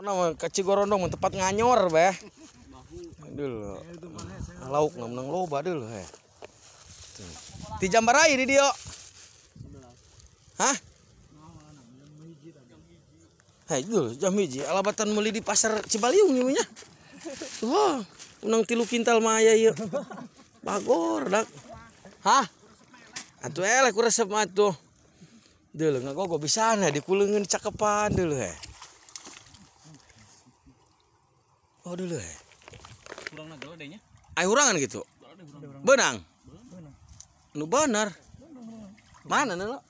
Ona ka Cigorondong mun tempat nganyor beh. Deul. Lauk na menang loba deul heh. Ti jam barai di dieu. Hah? Hei deul jam 1 alabatan meuli di pasar Cibaliung ieu nya. Wah, menang 3 kintal mah aya ieu. Bagor dak. Hah? Atuh eleh ku resep mah atuh. Deul ngagogo bisana dikuleungeun cakepan deul heh. Oh dulu heh. Kurangna gede nya. Ai hurangan gitu. Benang. Nu bener. Mana nu?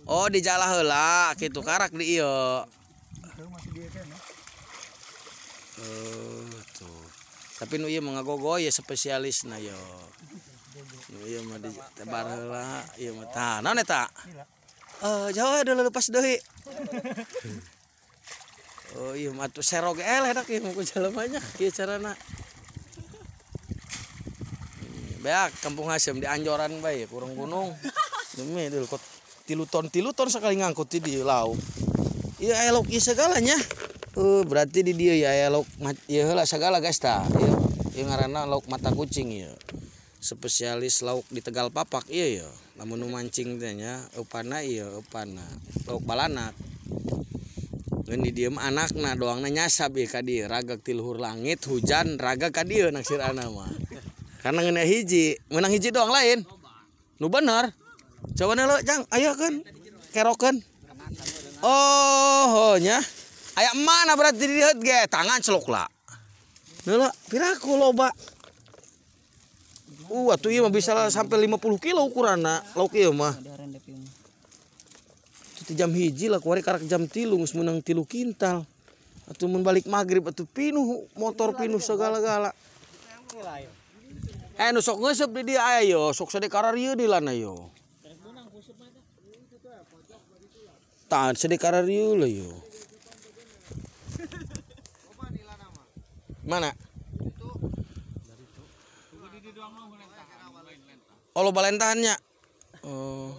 Oh di jalah heula kitu karak di ieu. Tuh. Tapi nu ieu mah ngagogo ya spesialisna yo. Nu ieu mah ditebar heula, ieu mah tah. Naon eta? Jauh dulu lepas deui. Oh iya mah atuh serog eleh dak ieu mah ku jelema nya kieu carana. Beak Kampung Hasem di Anjoran bae kurang gunung. Demi deul kot 3 ton sekali ngangkut di dieu lauk. Ieu aya lauk ieu segalanya. Berarti di dieu ya aya lauk ieu heula sagala guys tah. Ieu ieu ngaranna lauk mata kucing ieu. Spesialis lauk di Tegal Papak ieu ya. Lamun nu mancing teh nya eupana ieu eupana lauk balanak. Ngeun di dieu mah anakna doangna nyasab ieu ka dieu ragag ti luhur langit hujan ragag ka dieu naksirana mah. Karena ngeunah hiji, menang hiji doang lain. Nu bener. Coba lo jang, ayo kan kerokeun. Oh, nya. Aya mana berarti di dieu ge tangan celok lah. Neula piraku loba. Atuh ieu mah bisa sampai 50 kilo ukuranna lauk ieu mah. Itu jam 1 lah kuari karak jam 3 geus meunang 3 kintal. Atuh mun balik magrib atuh pinuh motor pinuh segala-gala. Nu sok ngeuseup di dieu aya yo, sok sade kararieu di lana yo. Tah sade kararieu lah yo. Mana? Oh loba lentahannya. Oh.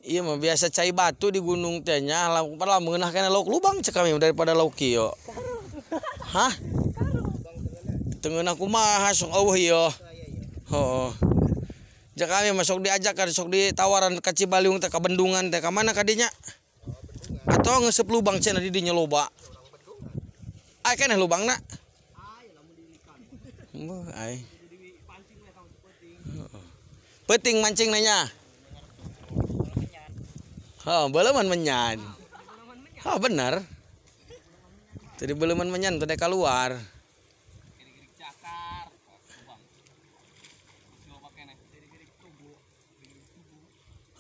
Iya mah biasa cai batu di gunung teh nya, padahal meunah kana lauk lubang cek kami daripada lauk kieu. Hah? Tengeunah kumaha sok eueuh ieu. Heeh. Jak kami mah sok diajakan sok ditawaran ka Cibaliung teh ka bendungan teh ka mana ka dinya? Atau ngeuseup lubang cenah di dinya loba. Ai keneh lubangna. Beuh ai. Peuting mancing nanya. Oh, beleuman menyan. Oh, bener. Jadi beleuman menyan tuh keluar.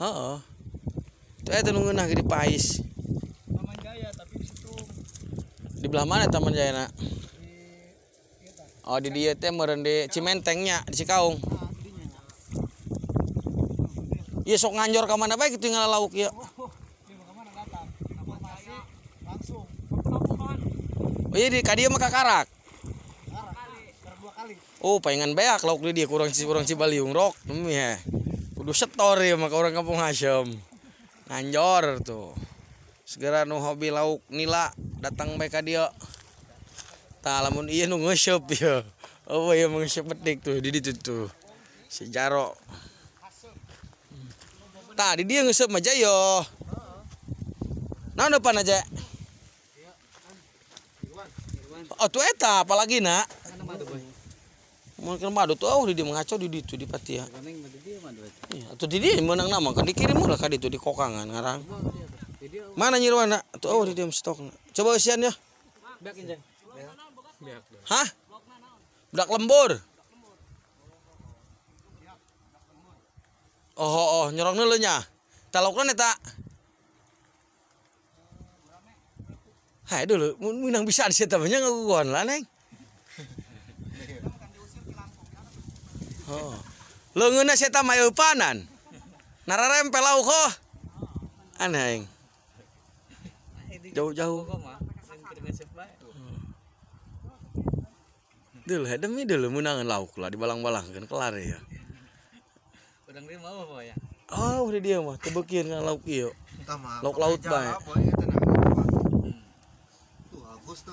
Heeh. Tuh eta nu ngeunah di pais. Taman Jaya tapi di situ. Di belah mana Taman Jaya na? Oh, di dieu teh meureun di Cimentengnya, di Cikaung. Iya sok nganjor ka mana bae kitu ngala lauk ieu. Oh iya di ka dieu mah kakarak. Oh palingan beak lauk di dieu kurang Cibaliung rok demi heh. Kudu setor ieu mah ka urang Kampung Hasem. Nganjor tuh. Segera nu hobi lauk nila datang bae ka dieu. Tah lamun ieu nu ngeuseub ieu. Oh ieu mah ngeuseub betik tuh di ditu tuh. Si Jaro. Tah di dieu ngeuseub mah jayo. Naon depan aja? Oh tuh eta apalagi nak? Mungkin madu tuh oh di dieu ngaco di ditu di Patia. Iya, atuh di dieu meunang nama kan dikirim ulah ka ditu di kokangan ngarang. Mana nyirwana? Tuh oh di dieu stokna. Coba eusian ya. Hah? Budak lembur. Oh, nyorong heula nya. Talokna eta. Hai dulu, meunang bisa di situ nya ngaguguan lah neng. Oh. Leungeunna eta mah eupanan. Nararempel lauk oh. Aneh aing. Jauh-jauh. Deul demi deul meunangan lauk lah dibalang-balangkeun kelar ya. Udang dia mau apa ya? Oh, udah dia mah teu beukieun kana lauk ieu. Lauk laut bae. Fokus.